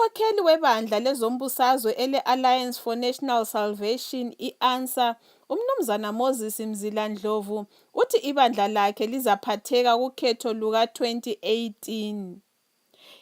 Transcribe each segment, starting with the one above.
Umkhokheli webandla lezombusazwe ele-Alliance for National Salvation, i-ANSA, uMnumzana Moses Mzila-Ndlovu, uthi ibandla lakhe lizaphatheka kukhetho luka-2018.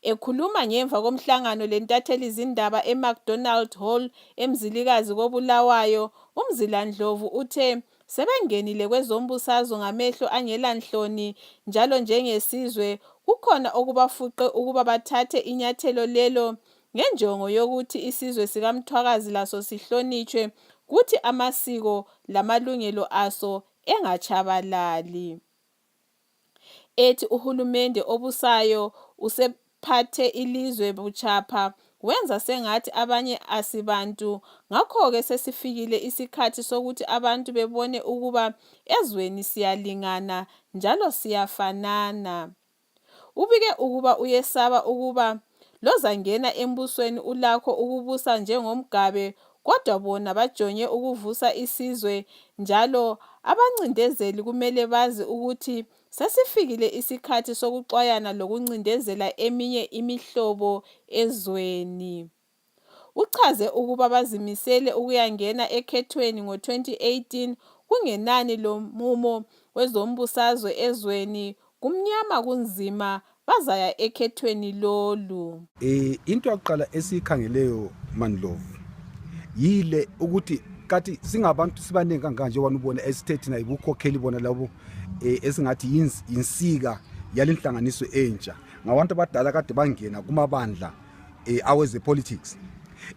Ekhuluma ngemva komhlangano lentatheli-zindaba eMcDonald Hall eMzilikazi koBulawayo, uMzila-Ndlovu uthe sebengenile kwezombusazwe ngamehlo angelanhloni njalo njengesizwe kukhona okubafuqe ukuba bathathe inyathelo lelo ngenjongo yokuthi isizwe sikaMthwakazi laso sihlonitshwe kuthi amasiko lamalungelo aso engatshabalali. Ethi uhulumende obusayo usephathe ilizwe buchapha wenza sengathi abanye asibantu, ngakho-ke sesifikile isikhathi sokuthi abantu bebone ukuba ezweni siyalingana njalo siyafanana. Ubike ukuba uyesaba ukuba lozangena embusweni ulakho ukubusa njengomgabe, kodwa bona bajonge ukuvusa isizwe njalo abancindezeli kumele bazi ukuthi sesifikile isikhathi sokuxwayana lokuncindezela eminye imihlobo ezweni. Uchaze ukuba bazimisele ukuyangena ekhethweni ngo-2018 kungenani lomumo wezombusazwe ezweni, kumnyama kunzima bazaya ekhethweni lolu. Into yokuqala esikhangeleyo Mandlovu yile ukuthi kathi singabantu sibaningi kanganje wanubona esithethina ibukhokheli bona labo esingathi yinsika yalenhlanganiso entsha ngabantu abadala kade bangena kumabandla aweze politics.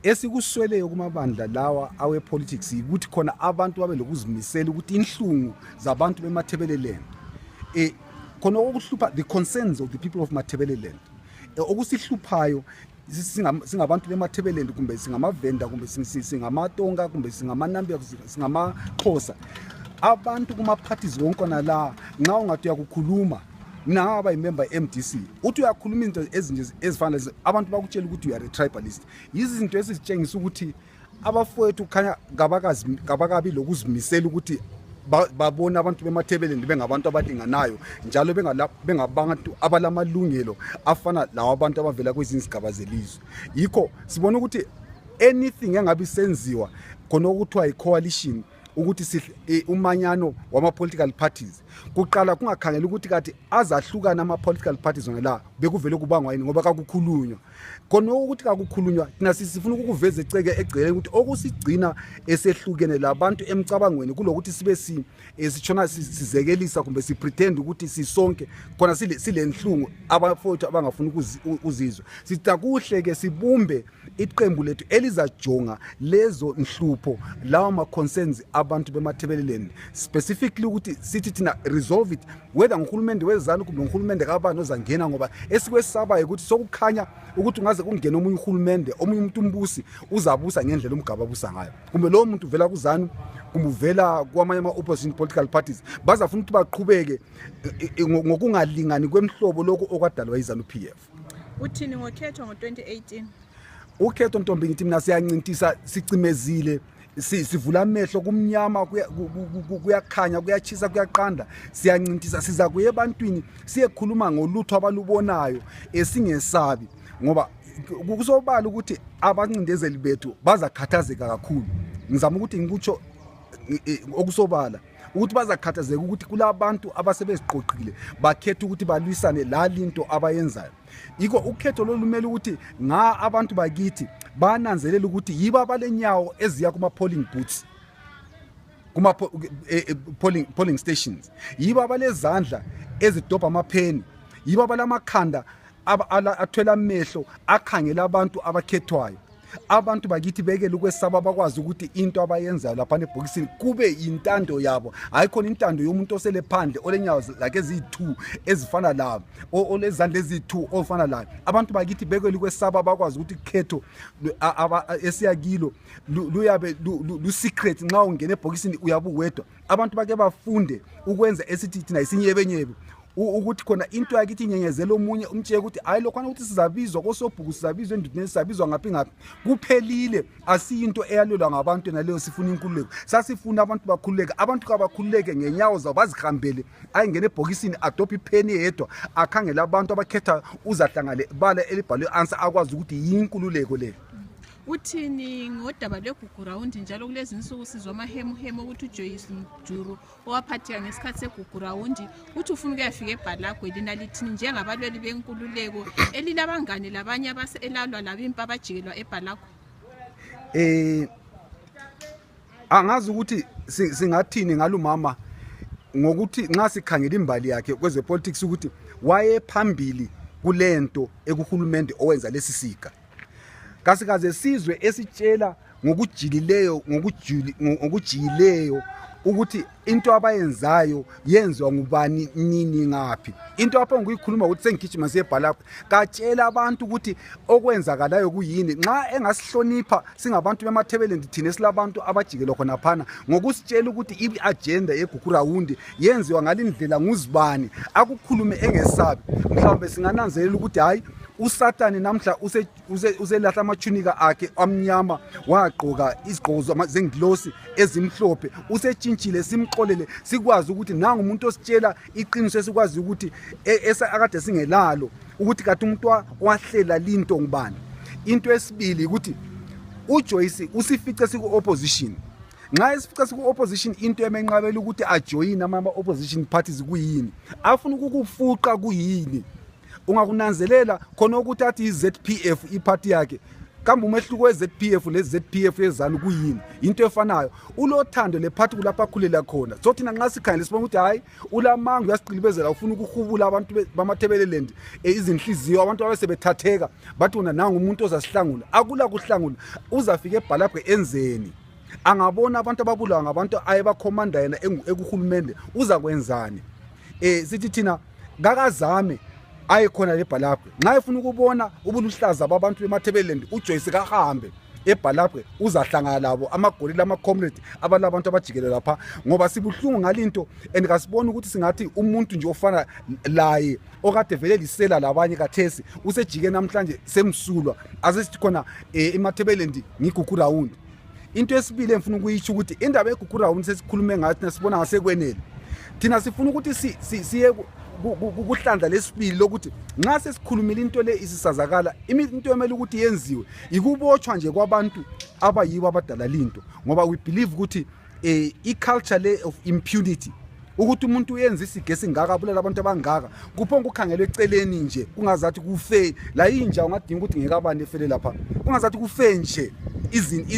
Esikusweleyo kumabandla lawa awe politics ukuthi khona abantu babe lokuzimisela ukuthi inhlungu zabantu beMathebeleland khona okuhlupha the concerns of the people of Mathebeleland okusihluphayo singabantu beMathebeleland kumbe singamavenda kumbe singamatonga kumbe singamanambe singamaXhosa abantu kuma parties wonke la nxa ungathi uyakukhuluma naba imember MDC uthi uyakhuluma into ezinje ezifana abantu bakutshela ukuthi you are a tribalist. Izinto ezitshengisa ukuthi abafowethu khanya kabakabi lokuzimisela ukuthi babona abantu beMathebeleland bengabantu abalinganayo njalo bengabantu abalamalungelo afana lawa abantu abavela kwezinye izigaba zelizwe. Yikho sibona ukuthi anything engabe senziwa khona ukuthiwa i-coalition ukuthi umanyano wama-political parties kuqala kungakhangela ukuthi kati azahlukana ama-political parties la bekuvele kubangwa yini ngoba kakukhulunywa khona ukuthi kakukhulunywa thina sifuna ukuveza eceke egcele ukuthi okusigcina esehlukene labantu emcabangweni kulokuthi sibe sitshona sizekelisa kumbe sipretend ukuthi sisonke khona silenhlungu abafowethu abangafuni ukuzizwa. Sitakuhle ke sibumbe iqembu lethu elizajonga lezo nhlupho lawa ma-concerns abantu beMathebeleland specifically ukuthi sithi thina resolve it whether nguhulumende wezanu kumbe nguhulumende kabani ozangena ngoba esikwesabayo ukuthi sokukhanya ukuthi ungaze kungena omunye uhulumende omunye umuntu umbusi uzabusa ngendlela umgaba abusa ngayo kumbe lo muntu uvela kuzanu kumbe uvela kwamanye ama-opposition political parties bazafuna ukuthi baqhubeke ngokungalingani kwemhlobo lokho okwadalwa yizanu PF. Uthini ngokhetho ngo-2018? Ukhetho ntombi ngithi mina siyancintisa sicimezile sivula amehlo kumnyama kuyakhanya kuyachisa kuyaqanda siyancintisa siza kuye ebantwini siyekhuluma ngolutho abalubonayo esingesabi ngoba kusobala ukuthi abancindezeli bethu bazakhathazeka kakhulu. Ngizama ukuthi ngikutsho okusobala ukuthi bazakhathazeka ukuthi kulabantu abasebeziqoqile bakhetha ukuthi balwisane la linto abayenzayo. Yiko ukhetho lolumele ukuthi abantu bakithi bananzelela ukuthi yiba abalenyawo eziya kuma polling booths kuma polling stations, yiba abalezandla ezidobha amapheni, yiba abalamakhanda athwela amehlo akhangela abantu abakhethwayo. Abantu bakithi bekele ukwesaba bakwazi ukuthi into abayenzayo lapha ebhokisini kube intando yabo, hayi khona intando yomuntu osele phandle olenyawo like ezi2 ezifana labo olezandla ezi2 ofana layo. Abantu bakithi bekele ukwesaba bakwazi ukuthi ikhetho esiyakilo luyabe lu secret. Nxa ungena ebhokisini uyabe uwedwa. Abantu bake bafunde ukwenza esithi thina isinyebenyebe ukuthi khona into yakithi inyenyezela omunye umtsheke ukuthi hayi lokhwana ukuthi sizabizwa kosobhuku sizabizwa endudeni sizabizwa ngaphi ngaphi kuphelile asiyinto eyalelwa ngabantu naleyo sifuna inkululeko sasifuna abantu bakhululeke abantu kabakhululeke ngenyawo zabo bazihambele ayingene ebhokisini adophe ipheni yedwa akhangela abantu abakhetha uzahlangale bala elibhalwe answer akwazi ukuthi yinkululeko le. Uthini ngodaba lweGugu Round njalo kulezi insuku sizwa amahemuhemu ukuthi uJoyce Mjuru owaphatheka ngesikhathi segugu round uthi ufuna ukuyafika eBhalagwe lina lithini njengabalweli benkululeko elilabangane labanye abaselalwa labimpa abajikelwa eBhalagwe? Angazi ukuthi singathini ngalumama ngokuthi nxa sikhangela imbali yakhe kwezepolitics ukuthi waye phambili kulento ekuhulumende owenza lesisika kasikaze sizwe esitshela ngokujiyileyo ukuthi into abayenzayo yenziwa ngubani nini ngaphi into apho ngoyikhuluma ukuthi sengigijima siyeBhalagwe katshela abantu ukuthi okwenzakalayo kuyini nxa engasihlonipha singabantu bemathebeleni thina silabantu abajikelwa khona phana ngokusitshela ukuthi iagenda yeGugu Round yenziwa ngalindlela nguzibani akukhulume engesabi mhlawumbe singananzelela ukuthi hayi uSathane namhla uselahla amachunika akhe amnyama wagqoka izigqoko zengilosi ezimhlophe usentshintshile simxolele sikwazi ukuthi nanga umuntu ositshela iqiniso esikwazi ukuthi akade singelalo ukuthi kathi umuntu wahlela linto ngubani. Into esibili ukuthi uJoyce usifice siku opposition nxa isifica siku opposition into emenqabela ukuthi ajoin ama opposition parties kuyini afuna ukukufuqa kuyini ungakunanzelela khona ukuthi athi iZPF iparty yakhe kambe umehluko weZPF leZPF yezanu kuyini into efanayo ulothando leparty kulapha khulela khona so thina nxa sikhangela sibona ukuthi hayi ulamanga uyasiqilibezela ufuna ukuhubula abantu bamathebeleland izinhliziyo abantu abasebethatheka bathi una nanga umuntu ozasihlangula akula kuhlangula uzafika eBhalagwe enzeni angabona abantu ababulawa ngabantu ayebakhomanda yena ekuhulumende uza kwenzani sithi thina kakazame ayikhona leBhalagwe nxa efuna ukubona ubuluhlaza babantu bemathebeleland uJoyce kahambe eBhalagwe uzahlangana labo amagolile amacomrade abalabantu abajikele lapha ngoba sibuhlungu ngalinto andikasibona ukuthi singathi umuntu nje ofana laye okade vele lisela labanye kathesi usejike namhlanje semsulwa asesithi khona emathebeleland ngiGugu Round. Into esibili emfuna ukuyitsho ukuthi indaba yeGugu Round sesikhulume ngathi nasibona ngasekwenele thina sifuna ukuthi siye kuhlandla lesibili lokuthi nxa sesikhulumile into le isisazakala into emele ukuthi yenziwe ikubotshwa nje kwabantu abayibo abadala linto ngoba we believe ukuthi iculture le of impunity ukuthi umuntu uyenza isigesi ngaka abulala abantu abangaka kuphonga ukhangelwe eceleni nje kungazathi kufe la inja ungadinga ukuthi ngekabani efele lapha kungazathi kufe nje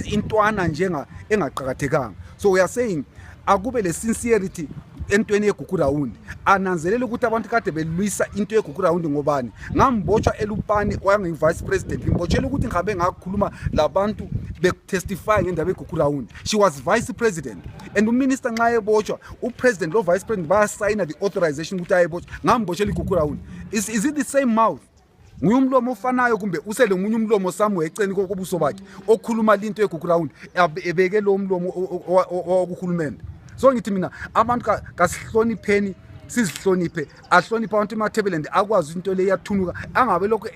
intwana njenga engaqhakathekanga so we are saying akube le sincerity entweni yeGugu Round ananzelela ukuthi abantu kade belwisa into yeGugu Round ngobani ngambotshwa eLupane wayengivice president ngimbotshela ukuthi ngihambe ngakhuluma labantu betestify ngendaba yeGugu Round she was vice president and uminister nxa ebotshwa upresident lo vice president bayasayina the authorization ukuthi ayebotshwa ngambotshela iGugu Round is it the same mouth nguyumlomo ofanayo kumbe usele umunye umlomo somewhere eceni kobuso bakhe okhuluma linto yeGugu Round ebeke lo umlomo wokuhulumende. So ngithi mina abantu kasihlonipheni sizihloniphe ahloniphe abantu emathebeleland akwazi into le yathunuka angabe lokho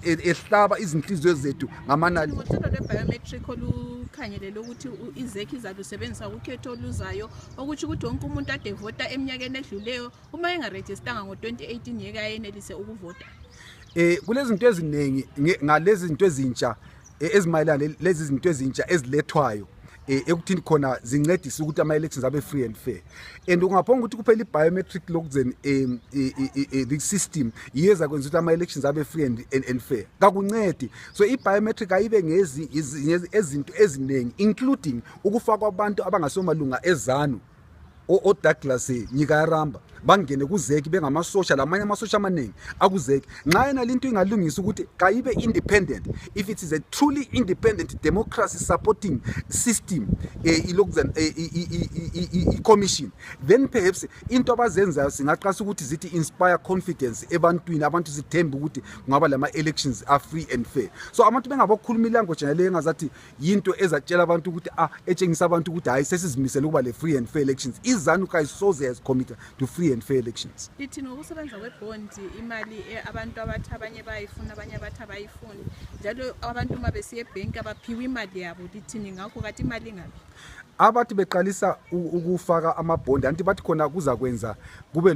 ehlaba izinhliziyo zethu ngamanali. Uhlelo lwebiometric olukhangelele ukuthi izekhi zalusebenzisa ukhetho oluzayo ukuthi wonke umuntu ade vota eminyakeni edluleyo uma engarejistanga ngo2018 yeke ayenelise ukuvota. Kulezi zinto eziningi ngalezi zinto ezintsha ezimayelana lezi zinto ezintsha ezilethwayo ekuthini khona zincedisa ukuthi ama-elections abe free and fair and ungaphonga ukuthi kuphela i-biometric lokuzeni the system yeza kwenza ukuthi ama-elections abe free and fair kakuncedi so i-biometric ayibe ngezinto eziningi including ukufakwa abantu abangasomalunga ezanu oDouglas Nyika Yaramba bangene kuzeki bengamasosha lamanye amasosha amaningi akuzeki nxa yena linto ingalungisa ukuthi kayibe independent if it is a truly independent democracy supporting system commission then perhaps into abazenzayo singaqasa ukuthi zithi inspire confidence ebantwini abantu sithembe ukuthi kungaba lama elections are free and fair so abantu bengabokhuluma ilanguage nale engazathi yinto ezatshela abantu ukuthi etshengisa abantu ukuthi hayi sesizimisela ukuba le free and fair elections iZANU kayisoze yazicommita to free and fair elections. lithi ngokusebenza kwebhondi imali abantu abathi abanye bayifuna abanye abathi abayifuni njalo abantu uma besiye ebhenki abaphiwe imali yabo lithini ngakho kathi imali ingaphi Abathi beqalisa ukufaka amabhondi anti bathi khona kuza kwenza kube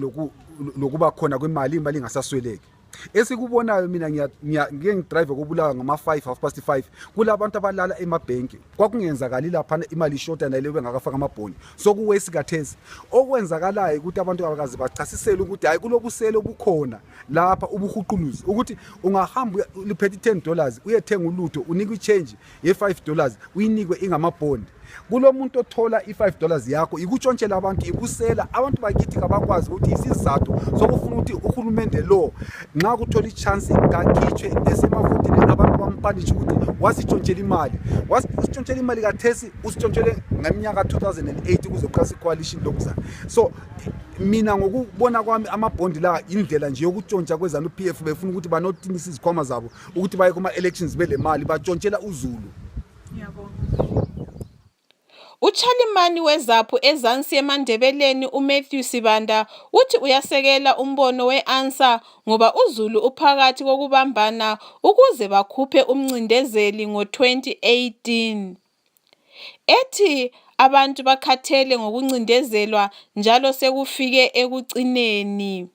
lokuba khona kwemali imali ingasasweleki. Esikubonayo mina ngike ngidrive kobulawa ngama-5:30 kulabantu abalala emabhenki kwakungenzakali lapha imali ishota naleyo bengakafaka amabhondi sokuwesi kathesi okwenzakalayo ukuthi abantu abakazi bachasisele ukuthi hayi kulobuselo bukhona lapha ubuhuquluzi ukuthi ungahamba liphethe $10 uyethenga ulutho unika ichange ye$5 uyinikwe ingamabhondi kulo muntu othola i$5 yakho ikutshontshela abantu ibusela abantu bakithi kabakwazi ukuthi isizathu sokufuna ukuthi uhulumende lo nxa kuthola ichance kakhitshwe esemavotini abantu bampanisha ukuthi wasitshontshela imali kathesi usitshontshelwe ngeminyaka 2008 kuze kuqasa icoalition lokuzana. So mina ngokubona kwami amabhondi la indlela nje yokutshontsha kwezana uPF befuna ukuthi banotinisa izikhwama zabo ukuthi baye kuma elections bele mali batshontshelwa uZulu. Ngiyabonga. uChalimani wezaphu ezansi eMandebeleni uMatthew Sibanda uthi uyasekela umbono we-ANSA ngoba uZulu uphakathi kokubambana ukuze bakhuphe umncindezeli ngo-2018. Ethi abantu bakhathele ngokuncindezelwa njalo sekufike ekucineni.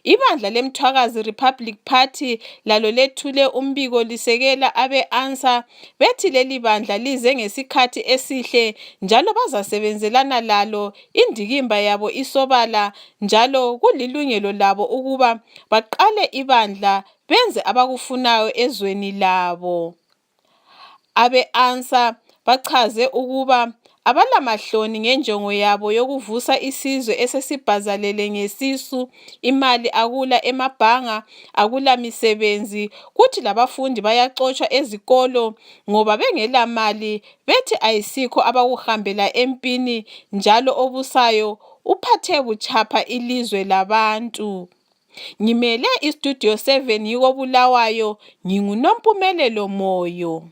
Ibandla leMthwakazi Republic Party lalo lethule umbiko lisekela abe-ANSA bethi leli bandla lize ngesikhathi esihle njalo bazasebenzelana lalo indikimba yabo isobala njalo kulilungelo labo ukuba baqale ibandla benze abakufunayo ezweni labo. Abe-ANSA bachaze ukuba abalamahloni ngenjongo yabo yokuvusa isizwe esesibhazalele ngesisu imali akula emabhanga akula misebenzi kuthi labafundi bayaxoshwa ezikolo ngoba bengela mali bethi ayisikho abakuhambela empini njalo obusayo uphathe buchapha ilizwe labantu. Ngimele iStudio 7 yiko Bulawayo nginguNompumelelo Moyo.